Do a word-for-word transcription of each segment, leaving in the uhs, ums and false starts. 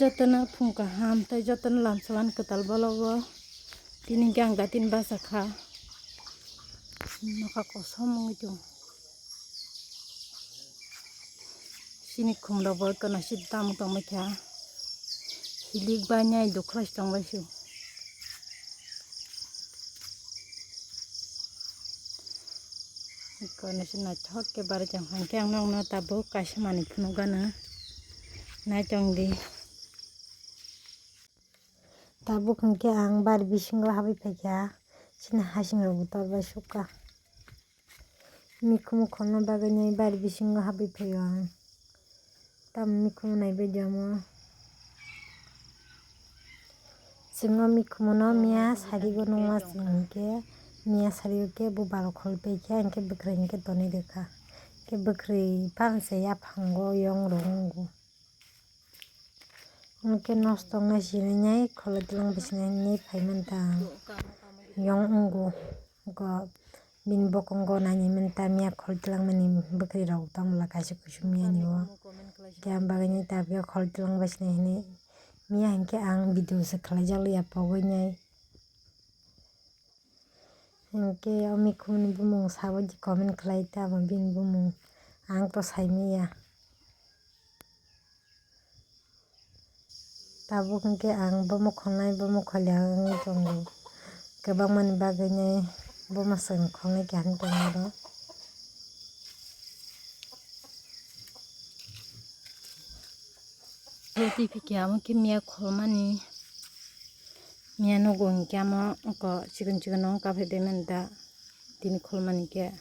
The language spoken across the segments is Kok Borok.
Jotono phung kaham tei jotono lamsowan kwtal bologo. Tini hwnkhe ang da tini bachakha. Nokha kosom wngwi tongo. Chini khumrokbo eko naisik tamo tongbaikha. Hilik bainai dukhlai tongbaisio. Eko naisik naithok khe barwi tongkha. Hwnkhe ang nokno tabuk kaisa manwi phunukgano. Naitongdi. Tabuk hwnkhe ang bari bisingo habwi phaikha, chini hasingrokbo torbai sukha. Mikhumu kholna bagwino bari bisingo habwi phaio ang. Tamo mikhumu naibaidi omo. Chwngno mikhumuno miya sarigo nungma chwng hwnkhe, miya sarigo khe bubar khol paikha, hwnkhe bwkrwi hwnkhe tonwi rwkha. Hwnkhe bwkrwi panse yaphango yong rwgo. Hwnkhe nosto wngna sinai kholo twlang bisinai hinwi phai manta ang. Yong wngo. Go bini bokongo nainwi manta miya khol twlangmani bwkrwi rok tongmwla kaisa kusu miyani o. Hwnkhe ang bagwino tabukhe khol twlang bisinai hinwi miya hwnkhe ang video se khlaijak liya pogwinai. Hwnkhe o mikhumni bumung sabo di comment khlai tamo bini bumung ang to saimanya. Tabuk hwnkhe ang bomo kholnai bomo kholia wngwi tongo. Kwbangmani bagwino bomo chwng kholnai keha wngwi tongo oro. Tei phikhe amo khe miya kholmani, miya nogo hwnkhe amo oko chikon chikon no wngkha phai bemani da tini kholmani khe,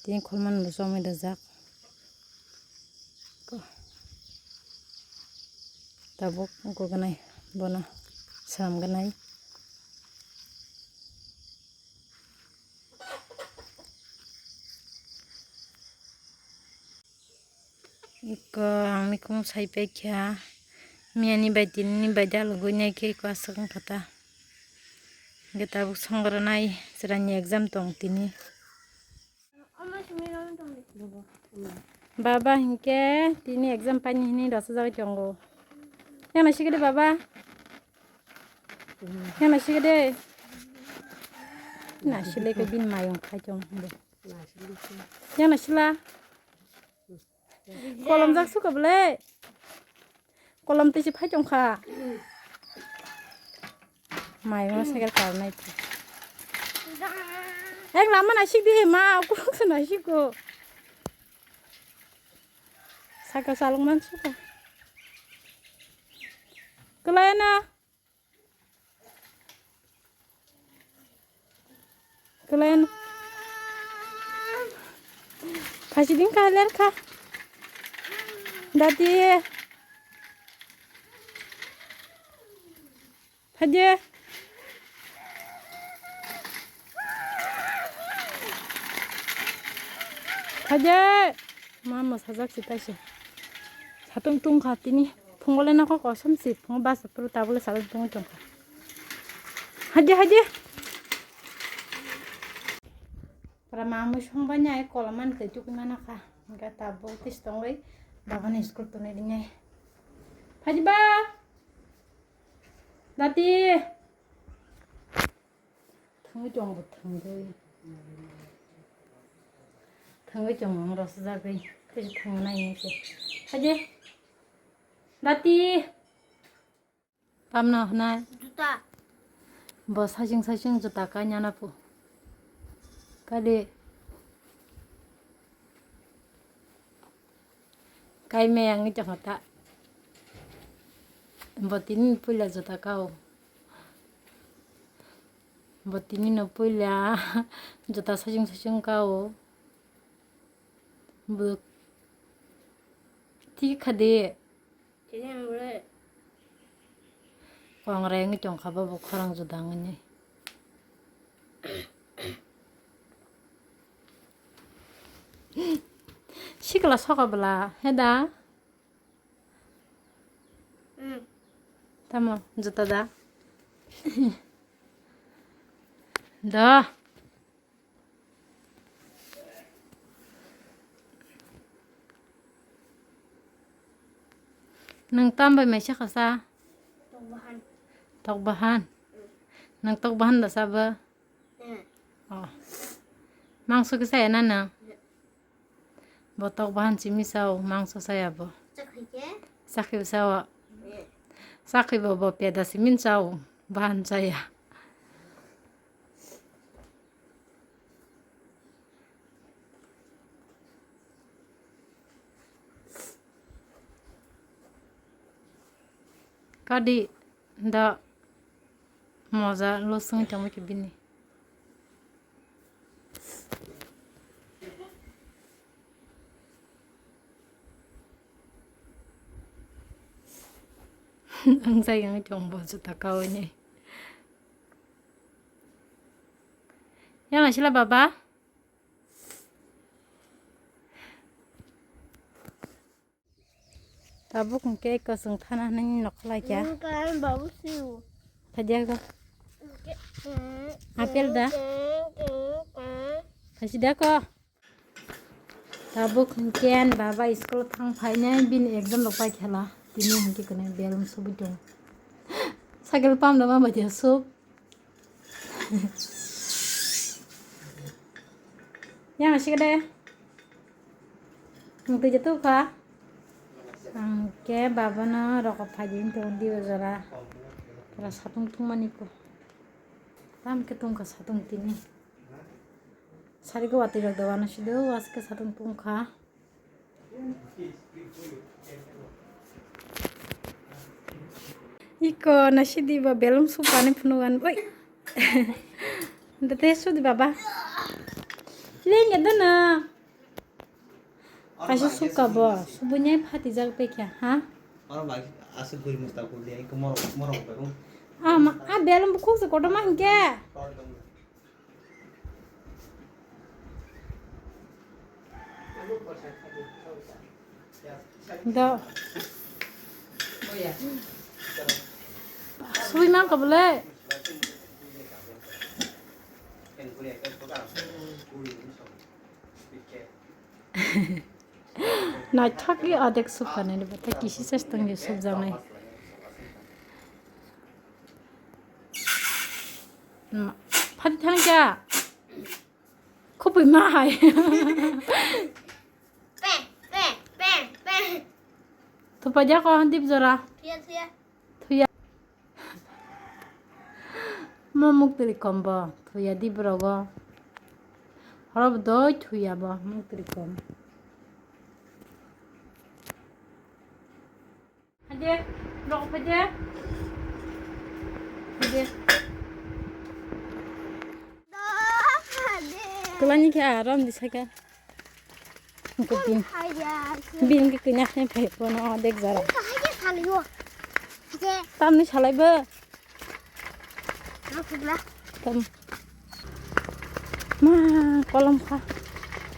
tini kholmani bo chomwi rijak. Tabuk wngkha gwnai bono swnam gwnai. Eko ang mikhumu sai paikha, miyani bai tinini bai dalogwi naikhe eko aswk wngkha ta. Hwnkhe tabuk songwrwnai chwraini exam tong tini. Baba hinkhe tini exam paini hinwi rwchajagwi tongo. Yang naisingkhe de baba. Yang naisingkhe de. Naisile khe bini mayung khai tong bo. Yang naisila. Kolom jak suka bole. Kolom twi se phai tongkha. Mai ma cycle kar nai. Ek lama naisik di ma, ukulok se naisik ko. Cycle salok man suka. Kelai na. Kelen. Phasiding ka ler kha. Dati. Phaje. Phaje. Ma, ma sajak si taise. Satung tung kha tini. Phungo le nokho kosom si. Phungo basa puru tabule satung tungwi tongkha. Haje, haje. Para mamui songbai nai kolomani tei tukui mana kha. Hingke tabuk tis tongwi babani school tonwi rinai. Phaji ba. Dati. Thangwi tongo, thangwi. Thangwi tongo, ang rosajagwi. Tei thangna nai se. Haje. Dati. Tamno hwnai. Juta. Bo saichung saichung juta kainana pu. Kali. Kai me ang ni chakha ta. Bo tini puila juta kao. Bo tini no puila juta saichung saichung kao. Bo ti khade. Kongrai wngwi tongkha bo, bo khorang juda wngwi. Sikla soka bwla, he da? Tamo, juta da? Da. Nwng tam bai mai sakha sa? Tok bahan. Tok bahan? Nwng tok bahan da sabo? Eh. Oh. Mangso khe saya na nwng? Eh. Bo tok bahan simi sao, mangso saya bo. Chakhi khe? Chakhi sao. Eh. Chakhi bo, bo peda simi sao, bahan saya. Kadi da moja lo sung tongwi khe bini. Ang sai ang tong bo juta kawi ni. Yang asila baba. Tabuk hwnkhe kwchwng thana hwnwi nokha lai kha. Hwnkhe ang babu siu. Phaidi ako. Hwnkhe, mm, Apple da? Mm, mm, mm. Phaisi da ko. Tabuk hwnkhe ani baba school thang phainai bini exam rok pai khala. Tini hwnkhe kwnwi belum subui tongo. Cycle pump da ma bai dia sub. Yang asik de. Ang twi jatuh kha. Ang ke baba no rokop phai di tong di o jora. Pura satung tungmani ko. Tam ke tungkha satung tini. Sari ko watwi rok da wano sido waske satung tungkha. Iko nasidi ba belum supani phunugan. Oi. Dete sudi baba. Lenge dana. Kaisa suka bo. Subunya phati jag pekya, ha? Oro lagi asuk guri musta guri, iko morok, morok baru. Ama, a belum bukhuk se kotorma hingke. Do. Sui mang kabule. Naithok i adek sukha nini bo tei kisi ses tongdi sukjaknai. Ma, phati thang kya? Khupui ma hai. Thupa ja ko dip jora. Thuya. Thuya. Mo muktri kom bo thuya di brogo. Horob doi thuya bo muktri kom. Haje, rok haje. Haje. Kelani khe aram di saka. Ko bin. Bin ke kena khe phai kono dek jara. Tamni salai bo. Tam. Ma kolom kha.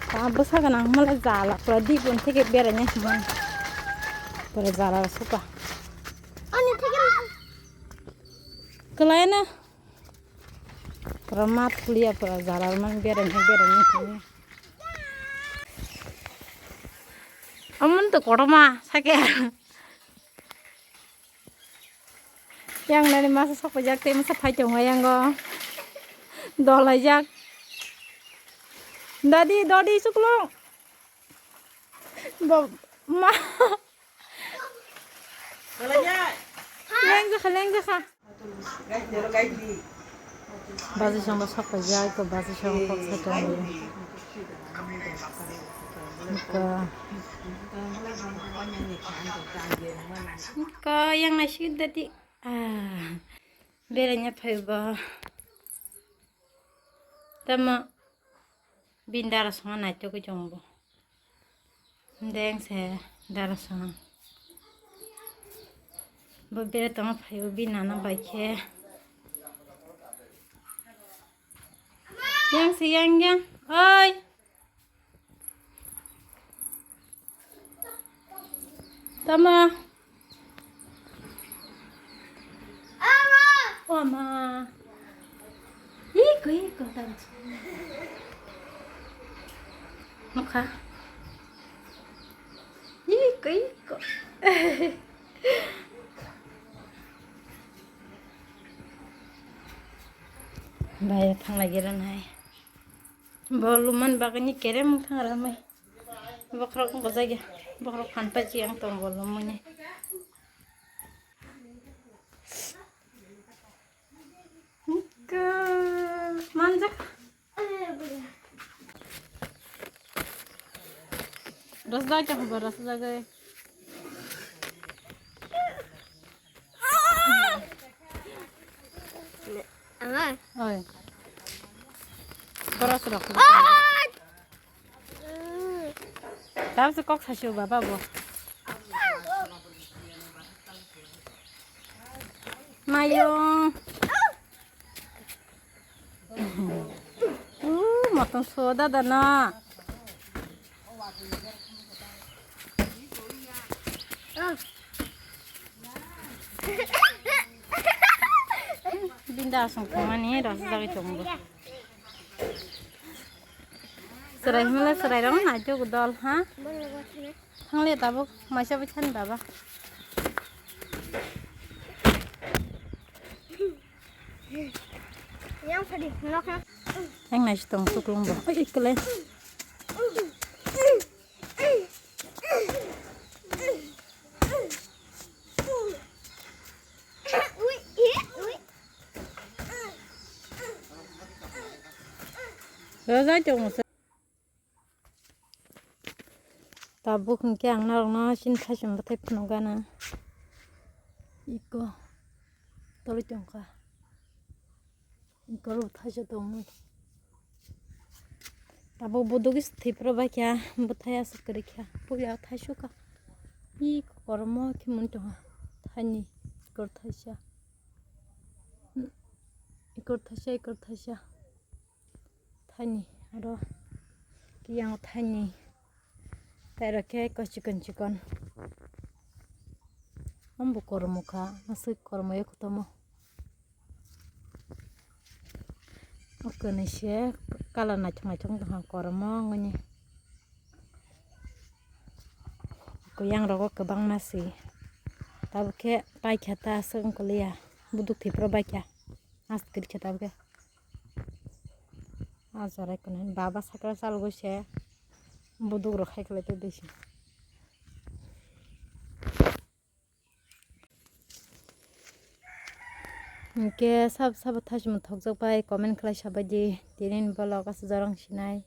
Ta bwsa gana mala jala pura di bon theke beraina hima. Pura jala suka. Ani theke. Kelai na. Pura mat kuliya pura jala man beraina beraina hima. Amun to koroma sake. Yang nani masa sok pajak te masa phai tongo yango. Dolaijak. Dadi, dodi suklung. Bo, ma. Leng jakha, leng jakha. Baji songbo sok paijak, ko baji song kok sai tongwi. Ko, ko yang nasi dadi. Ah, beraina phaibo. Tamo bini dara songma naitugwi tongo bo. Deng se dara song. Bo bere tongma phaibo bini nana bai khe. Yang se yang yang. Oi. Tama. Ama. Iko, iko, tama. Nukha. Iko, iko. Bai thang lagi ran hai. Bol man bagani kerem thang ramai. Bokrok ko jage. Bokrok phan pa chi ang tong bol mani. Manjak. Rasa jaga apa rasa jaga? Ama. Oi. Koras rok. Tabse kok sasio baba bo. Mayung. Uh, matang so dada na. Binda asong thangmani rasa jagwi tongo. Serai himla serai rong naituk dol ha. Thangle tabuk maisa bwsani baba. Yang phadi, nok nok. Yang nai sitong tuklung bo. Oi, ikle. Ui, ui, ui. Rajai tong. Tabuk hinkhe ang norokno chini thaichung bwthai phunukgana. Iko tolwi tongkha. Iko rw thaisa tongo. Tabuk buduk is thwipra baikha, bwthai aswk kwrwikha. Puila thaisukha. Iko kormo khe muni tongkha. Thaini ikor thaisa. Ikor thaisa, ikor thaisa. Thaini aro kiyang thaini. Tei aro khe ko chikon chikon. Ambo kormo kha, aswk kormo ya kotomo. O kwnwi se colour naithok naithok wngkha kormo wngwi. Kuyang rogo kwbangma si. Tabuk khe paikha ta aswk wngkha liya. Buduk thwipra baikha. Aswk kwrwikha tabuk khe. Ah, jorai kwnwi baba sakra chalogwi se buduk rok hai khlai tei bisi. Hinkhe sabo sabo thaichung thokjak bai comment khlai sabaidi. Tini ni vlog aswk jorang sinai.